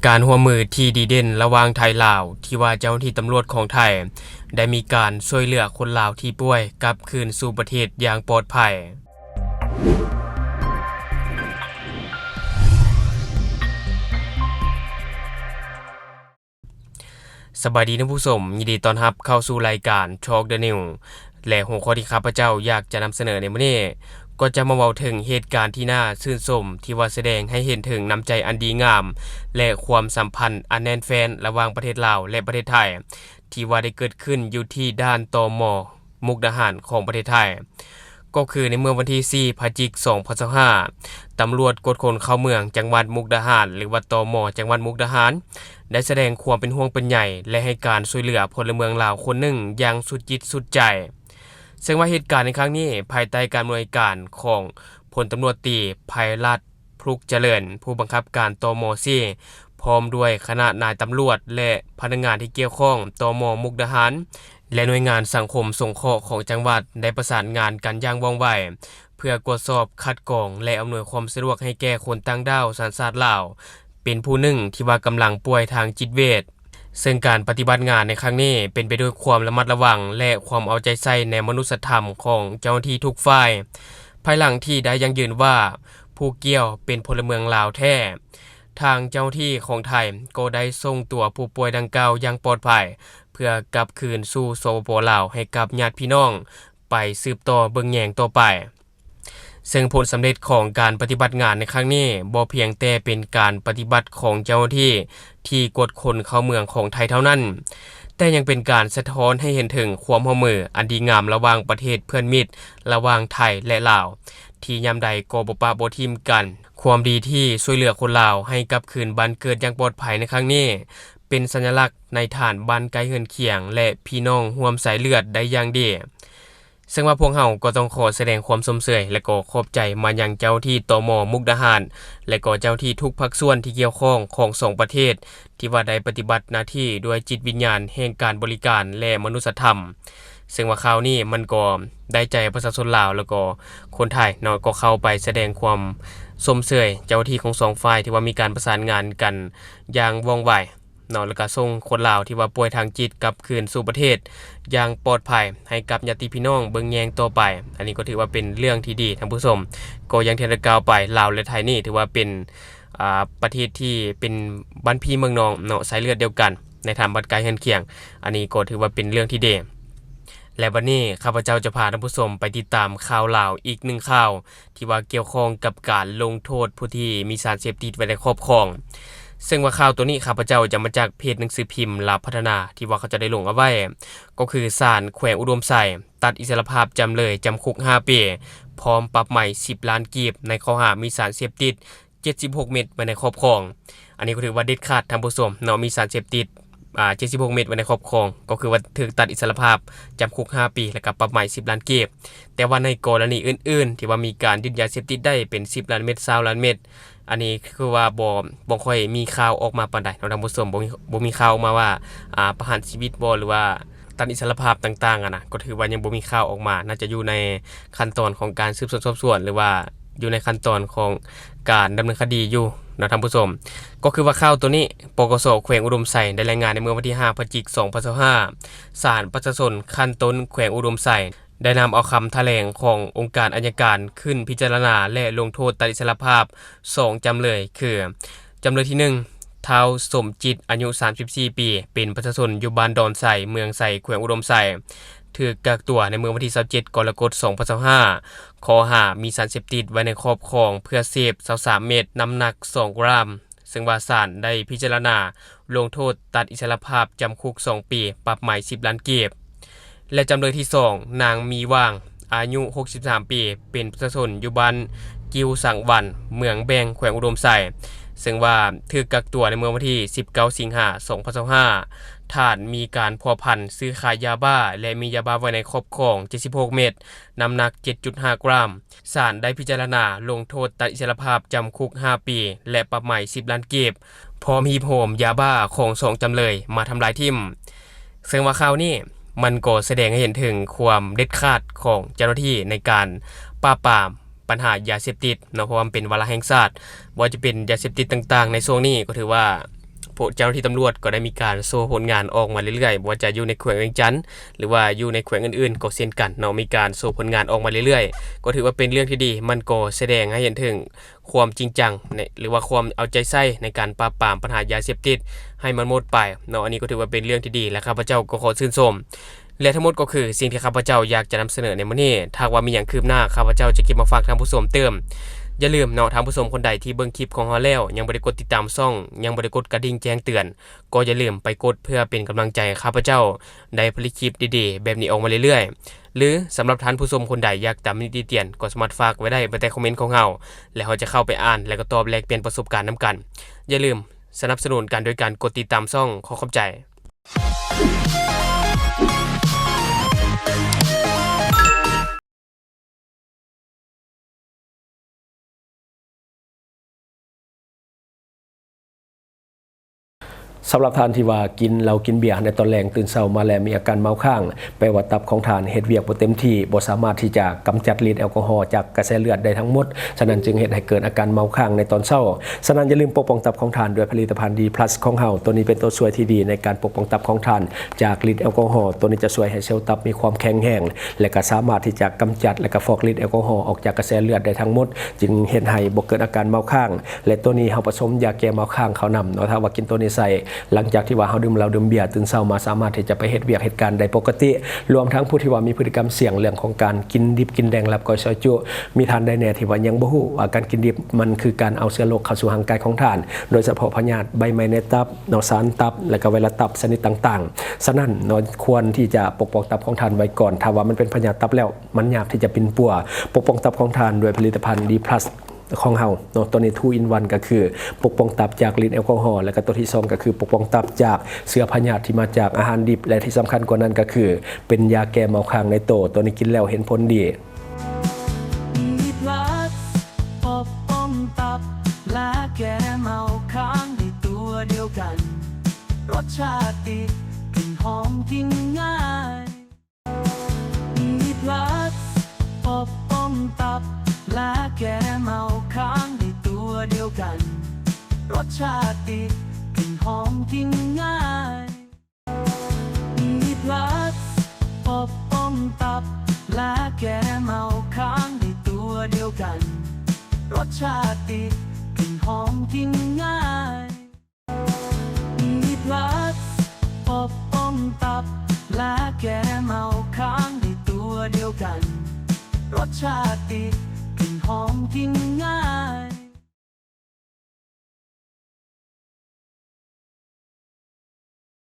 ການຮ່ວມມືທີ່ດີເດັ່ນລະຫວ່າງໄທ-ລາວ ທີ່ວ່າເຈົ້າໜ້າທີ່ຕຳຫຼວດຂອງໄທໄດ້ມີການຊ່ວຍເຫຼືອຄົນລາວທີ່ປ່ວຍກັບຄືນສູ່ປະເທດຢ່າງປອດໄພ. ສະບາຍດີທ່ານຜູ້ຊົມ, ຍິນດີຕ້ອນຮັບເຂົ້າສູ່ລາຍການ Talk the News ແລະ ຫົວຂໍ້ທີ່ຂ້າພະເຈົ້າຢາກຈະນຳສະເໜີໃນມື້ນີ້ ກໍຈະມາເວົ້າເຖິງເຫດການທີ່ໜ້າຊື່ນຊົມ ທີ່ວ່າສະແດງໃຫ້ເຫັນເຖິງນ້ຳໃຈອັນດີງາມ ແລະ ຄວາມສຳພັນອັນແໜ້ນແຟ້ນລະຫວ່າງປະເທດລາວ ແລະ ປະເທດໄທ ທີ່ວ່າໄດ້ເກີດຂຶ້ນຢູ່ທີ່ດ່ານ ຕມ ມຸກດາຫານຂອງປະເທດໄທ. ກໍຄືໃນເມື່ອວັນທີສີ່ ພະຈິກ ສອງພັນຊາວຫ້າ ຕຳຫຼວດກວດຄົນເຂົ້າເມືອງຈັງຫວັດມຸກດາຫານ ຫຼືວ່າ ຕມ ຈັງຫວັດມຸກດາຫານ ໄດ້ສະແດງຄວາມເປັນຫ່ວງເປັນໃຍ ແລະ ໃຫ້ການຊ່ວຍເຫຼືອພົນລະເມືອງລາວຄົນໜຶ່ງຢ່າງສຸດຈິດສຸດໃຈ. ເຊິ່ງວ່າເຫດການໃນຄັ້ງນີ້ ພາຍໃຕ້ການອຳນວຍການຂອງພົນຕຳຫຼວດຕີ ໄພລັດ ພລຸກຈະເລີນ ຜູ້ບັງຄັບການ ຕມ ສີ່ ພ້ອມດ້ວຍຄະນະນາຍຕຳຫຼວດ ແລະ ພະນັກງານທີ່ກ່ຽວຂ້ອງ ຕມ ມຸກດາຫານ ແລະ ໜ່ວຍງານສັງຄົມສົງເຄາະຂອງຈັງຫວັດ ໄດ້ປະສານງານກັນຢ່າງວ່ອງໄວ ເພື່ອກວດສອບ, ຄັດກອງ ແລະ ອຳນວຍຄວາມສະດວກໃຫ້ແກ່ຄົນຕ່າງດ້າວສັນຊາດລາວ ເປັນຜູ້ໜຶ່ງທີ່ວ່າກຳລັງປ່ວຍທາງຈິດເວດ. ເຊິ່ງການປະຕິບັດງານໃນຄັ້ງນີ້ເປັນໄປດ້ວຍຄວາມລະມັດລະວັງ ແລະ ຄວາມເອົາໃຈໃສ່ໃນມະນຸດສະທຳຂອງເຈົ້າໜ້າທີ່ທຸກຝ່າຍ, ພາຍຫຼັງທີ່ໄດ້ຢັ້ງຢືນວ່າຜູ້ກ່ຽວເປັນພົນລະເມືອງລາວແທ້. ທາງເຈົ້າໜ້າທີ່ຂອງໄທກໍໄດ້ສົ່ງຕົວຜູ້ປ່ວຍດັ່ງກ່າວຢ່າງປອດໄພ ເພື່ອກັບຄືນສູ່ ສປປ ລາວ ໃຫ້ກັບຍາດພີ່ນ້ອງໄປສືບຕໍ່ເບິ່ງແຍງຕໍ່ໄປ. ເຊິ່ງຜົນສຳເລັດຂອງການປະຕິບັດງານໃນຄັ້ງນີ້ ບໍ່ພຽງແຕ່ເປັນການປະຕິບັດຂອງເຈົ້າໜ້າທີ່ທີ່ກວດຄົນເຂົ້າເມືອງຂອງໄທເທົ່ານັ້ນ, ແຕ່ຍັງເປັນການສະທ້ອນໃຫ້ເຫັນເຖິງຄວາມຮ່ວມມືອັນດີງາມລະຫວ່າງປະເທດເພື່ອນມິດ ລະຫວ່າງໄທ ແລະ ລາວ ທີ່ຍາມໃດກໍບໍ່ປະບໍ່ຖິ້ມກັນ. ຄວາມດີທີ່ຊ່ວຍເຫຼືອຄົນລາວໃຫ້ກັບຄືນບ້ານເກີດຢ່າງປອດໄພໃນຄັ້ງນີ້ ເປັນສັນຍະລັກໃນຖານບ້ານໃກ້ເຮືອນຄຽງ ແລະ ພີ່ນ້ອງຮ່ວມສາຍເລືອດໄດ້ຢ່າງດີ. ເຊິ່ງວ່າພວກເຮົາກໍຕ້ອງຂໍສະແດງຄວາມຊົມເຊີຍ ແລະ ກໍຂອບໃຈມາຍັງເຈົ້າທີ່ ຕມ ມຸກດາຫານ ແລະ ກໍເຈົ້າທີ່ທຸກພາກສ່ວນທີ່ກ່ຽວຂ້ອງຂອງສອງປະເທດ ທີ່ວ່າໄດ້ປະຕິບັດໜ້າທີ່ດ້ວຍຈິດວິນຍານແຫ່ງການບໍລິການ ແລະ ມະນຸດສະທຳ. ເຊິ່ງວ່າຂ່າວນີ້ມັນກໍໄດ້ໃຈປະຊາຊົນລາວ ແລ້ວກໍຄົນໄທເນາະ ກໍເຂົ້າໄປສະແດງຄວາມຊົມເຊີຍເຈົ້າທີ່ຂອງສອງຝ່າຍ ທີ່ວ່າມີການປະສານງານກັນຢ່າງວ່ອງໄວ ເນາະ ແລ້ວກະສົ່ງຄົນລາວທີ່ວ່າປ່ວຍທາງຈິດກັບຄືນສູ່ປະເທດຢ່າງປອດໄພ ໃຫ້ກັບຍາດຕິພີ່ນ້ອງເບິ່ງແຍງຕໍ່ໄປ. ອັນນີ້ກໍຖືວ່າເປັນເລື່ອງທີ່ດີທ່ານຜູ້ຊົມ. ກໍຢ່າງທີ່ໄດ້ກ່າວໄປ ລາວ ແລະ ໄທນີ້ຖືວ່າເປັນ ອ່າ ປະເທດທີ່ເປັນບ້ານພີ່ເມືອງນ້ອງເນາະ ສາຍເລືອດດຽວກັນ ໃນຖານບ້ານໃກ້ເຮືອນຄຽງ. ອັນນີ້ກໍຖືວ່າເປັນເລື່ອງທີ່ດີ. ແລະ ບັດນີ້ຂ້າພະເຈົ້າຈະພາທ່ານຜູ້ຊົມໄປຕິດຕາມຂ່າວລາວອີກໜຶ່ງຂ່າວ ທີ່ວ່າກ່ຽວຂ້ອງກັບການລົງໂທດຜູ້ທີ່ມີສານເສບຕິດໄວ້ໃນຄອບຄອງ. ເຊິ່ງວ່າຂ່າວໂຕນີ້ຂ້າພະເຈົ້າຈະມາຈາກເພຈໜັງສືພິມລາວພັດທະນາ ທີ່ວ່າເຂົາເຈົ້າໄດ້ລົງເອົາໄວ້ ກໍຄືສານແຂວງອຸດົມໄຊຕັດອິດສະຫຼະພາບຈຳເລີຍຈຳຄຸກຫ້າປີ ພ້ອມປັບໃໝສິບລ້ານກີບ ໃນຂໍ້ຫາມີສານເສບຕິດເຈັດສິບຫົກເມັດໄວ້ໃນຄອບຄອງ. ອັນນີ້ກໍຖືວ່າເດັດຂາດທ່ານຜູ້ຊົມເນາະ ມີສານເສບຕິດ ອ່າ ເຈັດສິບຫົກເມັດໄວ້ໃນຄອບຄອງ ກໍຄືວ່າຖືກຕັດອິດສະຫຼະພາບ ຈຳຄຸກຫ້າປີ ແລ້ວກໍປັບໃໝສິບລ້ານກີບ. ແຕ່ວ່າໃນກໍລະນີອື່ນໆ ທີ່ວ່າມີການຍຶດຢາເສບຕິດໄດ້ເປັນສິບລ້ານເມັດ ຊາວລ້ານເມັດ ອັນນີ້ຄືວ່າບໍ່ ບໍ່ຄ່ອຍມີຂ່າວອອກມາປານໃດເນາະທ່ານຜູ້ຊົມ. ບໍ່ມີ ບໍ່ມີຂ່າວອອກມາວ່າ ອ່າ ປະຫານຊີວິດບໍ່ ຫຼືວ່າຕັດອິດສະຫຼະພາບຕ່າງໆ ຫັ້ນນະ ກໍຖືວ່າຍັງບໍ່ມີຂ່າວອອກມາ ໜ້າຈະຢູ່ໃນຂັ້ນຕອນຂອງການສືບສວນສອບສວນ ຫຼືວ່າຢູ່ໃນຂັ້ນຕອນຂອງການດຳເນີນຄະດີຢູ່ເນາະທ່ານຜູ້ຊົມ. ກໍຄືວ່າຂ່າວໂຕນີ້ ປກສ ແຂວງອຸດົມໄຊ ໄດ້ລາຍງານໃນເມື່ອວັນທີຫ້າ ພະຈິກ ສອງພັນຊາວຫ້າ ສານປະຊາຊົນຂັ້ນຕົ້ນແຂວງອຸດົມໄຊ ໄດ້ນຳເອົາຄຳຖະແຫຼງຂອງອົງການໄອຍະການຂຶ້ນພິຈາລະນາ ແລະ ລົງໂທດຕັດອິດສະຫຼະພາບສອງຈຳເລີຍ ຄື ຈຳເລີຍທີໜຶ່ງ ທ້າວ ສົມຈິດ ອາຍຸສາມສິບສີ່ປີ ເປັນປະຊາຊົນຢູ່ບ້ານດອນໄຊ ເມືອງໄຊ ແຂວງອຸດົມໄຊ ຖືກກັກຕົວໃນມື້ວັນທີຊາວເຈັດ ກໍລະກົດ ສອງພັນຊາວຫ້າ ຂໍ້ຫາມີສານເສບຕິດໄວ້ໃນຄອບຄອງເພື່ອເສບ ຊາວສາມເມັດ ນ້ຳໜັກສອງກຣາມ. ເຊິ່ງວ່າສານໄດ້ພິຈາລະນາລົງໂທດຕັດອິດສະຫຼະພາບຈຳຄຸກສອງປີ ປັບໃໝສິບລ້ານກີບ ແລະ ຈຳເລີຍທີສອງ ນາງ ມີຫວ່າງ ອາຍຸຫົກສິບສາມປີ ເປັນປະຊາຊົນຢູ່ບ້ານກິ້ວສັງວັນ ເມືອງແບງ ແຂວງອຸດົມໄຊ ເຊິ່ງວ່າຖືກກັກຕົວໃນເມື່ອວັນທີສິບເກົ້າ ສິງຫາ ສອງພັນຊາວຫ້າ ຖານມີການພົວພັນຊື້ຂາຍຢາບ້າ ແລະ ມີຢາບ້າໄວ້ໃນຄອບຄອງເຈັດສິບຫົກເມັດ ນ້ຳໜັກເຈັດຈຸດຫ້າກຣາມ. ສານໄດ້ພິຈາລະນາລົງໂທດຕັດອິດສະຫຼະພາບຈຳຄຸກຫ້າປີ ແລະ ປັບໃໝສິບລ້ານກີບ ພ້ອມຮີບໂຮມຢາບ້າຂອງສອງຈຳເລີຍມາທຳລາຍຖິ້ມ. ເຊິ່ງວ່າຂ່າວນີ້ມັນກໍສະແດງໃຫ້ເຫັນເຖິງຄວາມເດັດຂາດຂອງເຈົ້າໜ້າທີ່ໃນການປາບປາມບັນຫາຢາເສບຕິດເນາະ ເພາະວ່າມັນເປັນວາລະແຫ່ງຊາດ. ບໍ່ວ່າຈະເປັນຢາເສບຕິດຕ່າງໆໃນຊ່ວງນີ້ ກໍຖືວ່າ ະ ເຈົ້າໜ້າທີ່ຕຳຫຼວດກໍໄດ້ມີການໂຊຜົນງານອອກມາເລື້ອຍໆ, ບໍ່ວ່າຈະຢູ່ໃນແຂວງວຽງຈັນ ຫຼືວ່າຢູ່ໃນແຂວງອື່ນໆກໍເຊັ່ນກັນເນາະ, ມີການໂຊຜົນງານອອກມາເລື້ອຍໆ ກໍຖືວ່າເປັນເລື່ອງທີ່ດີ. ມັນກໍສະແດງໃຫ້ເຫັນເຖິງຄວາມຈິງຈັງໃນ ຫຼືວ່າຄວາມເອົາໃຈໃສ່ໃນການປາບປາມບັນຫາຢາເສບຕິດໃຫ້ມັນໝົດໄປເນາະ. ອັນນີ້ກໍຖືວ່າເປັນເລື່ອງທີ່ດີ ແລະ ຂ້າພະເຈົ້າກໍຂໍຊື່ນຊົມ. ແລະ ທັງໝົດກໍຄືສິ່ງທີ່ຂ້າພະເຈົ້າຢາກຈະນຳສະເໜີໃນມື້ນີ້. ຖ້າຫາກວ່າມີຫຍັງຄືບໜ້າ ຂ້າພະເຈົ້າຈະເກັບມາຝາກທ່ານຜູ້ຊົມຕື່ມ. ຢ່າລືມເນາະ ທ່ານຜູ້ຊົມຄົນໃດທີ່ເບິ່ງຄລິບຂອງເຮົາແລ້ວ ຍັງບໍ່ໄດ້ກົດຕິດຕາມຊ່ອງ, ຍັງບໍ່ໄດ້ກົດກະດິ່ງແຈ້ງເຕືອນ ກໍຢ່າລືມໄປກົດເພື່ອເປັນກຳລັງໃຈໃຫ້ຂ້າພະເຈົ້າໄດ້ຜະລິດຄລິບດີໆແບບນີ້ອອກມາເລື້ອຍໆ. ຫຼື ສຳລັບທ່ານຜູ້ຊົມຄົນໃດຢາກຕຳໜິຕິຕຽນ ກໍສາມາດຝາກໄວ້ໄດ້ໃຕ້ຄອມເມັນຂອງເຮົາ ແລະ ເຮົາຈະເຂົ້າໄປອ່ານ ແລະ ກໍຕອບແລກປ່ຽນປະສົບການນຳກັນ. ຢ່າລືມສະໜັບສະໜູນກັນໂດຍການກົດຕິດຕາມຊ່ອງ. ຂໍຂອບໃຈ. ສຳລັບທ່ານທີ່ວ່າກິນເຫຼົ້າກິນເບຍໃນຕອນແລງ, ຕື່ນເຊົ້າມາແລ້ວມີອາການເມົາຄ້າງ, ແປວ່າຕັບຂອງທ່ານເຮັດວຽກບໍ່ເຕັມທີ່, ບໍ່ສາມາດທີ່ຈະກຳຈັດລິດແອລກໍຮໍຈາກກະແສເລືອດໄດ້ທັງໝົດ. ສະນັ້ນຈຶ່ງເຮັດໃຫ້ເກີດອາການເມົາຄ້າງໃນຕອນເຊົ້າ. ສະນັ້ນຢ່າລືມປົກປ້ອງຕັບຂອງທ່ານດ້ວຍຜະລິດຕະພັນ ດີພລັສ ຂອງເຮົາ. ໂຕນີ້ເປັນໂຕຊ່ວຍທີ່ດີໃນການປົກປ້ອງຕັບຂອງທ່ານຈາກລິດແອລກໍຮໍ. ໂຕນີ້ຈະຊ່ວຍໃຫ້ເຊວຕັບມີຄວາມແຂງແຮງ ແລະ ກໍສາມາດທີ່ຈະກຳຈັດ ແລະ ກໍຟອກລິດແອລກໍຮໍອອກຈາກກະແສເລືອດໄດ້ທັງໝົດ, ຈຶ່ງເຮັດໃຫ້ບໍ່ເກີດອາການເມົາຄ້າງ. ແລະ ໂຕນີ້ເຮົາປະສົມຢາແກ້ເມົາຄ້າງເຂົ້ານຳເນາະ. ຖ້າວ່າກິນໂຕນີ້ໃສ່ ຫຼັງຈາກທີ່ວ່າເຮົາດື່ມເຫຼົ້າດື່ມເບຍ, ຕື່ນເຊົ້າມາສາມາດທີ່ຈະໄປເຮັດວຽກເຮັດການໄດ້ປົກກະຕິ. ລວມທັງຜູ້ທີ່ວ່າມີພຶດຕິກຳສ່ຽງເລື່ອງຂອງການກິນດິບກິນແດງ ລັບກ້ອຍຊອຍຈຸ, ມີທ່ານໃດແດ່ທີ່ວ່າຍັງບໍ່ຮູ້ວ່າການກິນດິບມັນຄືການເອົາເຊື້ອໂລກເຂົ້າສູ່ຮ່າງກາຍຂອງທ່ານ, ໂດຍສະເພາະພະຍາດໃບໄມ້ໃນຕັບເນາະ, ສານຕັບ ແລະ ກໍໄວຣັສຕັບຊະນິດຕ່າງໆ. ສະນັ້ນເນາະ ຄວນທີ່ຈະປົກປ້ອງຕັບຂອງທ່ານໄວ້ກ່ອນ. ຖ້າວ່າມັນເປັນພະຍາດຕັບແລ້ວ, ມັນຍາກທີ່ຈະປິ່ນປົວ. ປົກປ້ອງຕັບຂອງທ່ານດ້ວຍຜະລິດຕະພັນ ດີພລັສ ຂອງເຮົາເນາະ. ໂຕນີ້ ທູອິນວັນ ກໍຄືປົກປ້ອງຕັບຈາກລິດແອລກໍຮໍ, ແລະ ກໍໂຕທີສອງ ກໍຄືປົກປ້ອງຕັບຈາກເຊື້ອພະຍາດທີ່ມາຈາກອາຫານດິບ ແລະ ທີ່ສຳຄັນກວ່ານັ້ນກໍຄືເປັນຢາແກ້ເມົາຄ້າງໃນໂຕ. ໂຕນີ້ກິນແລ້ວເຫັນຜົນດີ. ມີພລັສ ປົກປ້ອງຕັບ ແລະ ແກ້ເມົາຄ້າງໃນຕົວດຽວກັນ. ລົດຊາດດີ ກິ່ນຫອມ ກິນງ່າຍ. ມີພລັສ ປົກປ້ອງຕັບ ແລະ ແກ້ເມົາຄ້າງໃນຕົວດຽວກັນ. ລົດຊາດດີ ກິ່ນຫອມ ກິນງ່າຍ. ມີພລັສ ປົກປ້ອງຕັບ ແລະ ແກ້ເມົາຄ້າງໃນຕົວດຽວກັນ. ລົດຊາດດີ ກິ່ນຫອມ ກິນງ່າຍ. ມີພລັສ ປົກປ້ອງຕັບ ແລະ ແກ້ເມົາຄ້າງໃນຕົວດຽວກັນ. ລົດຊາດດີ ກິ່ນຫອມ ກິນງ່າຍ.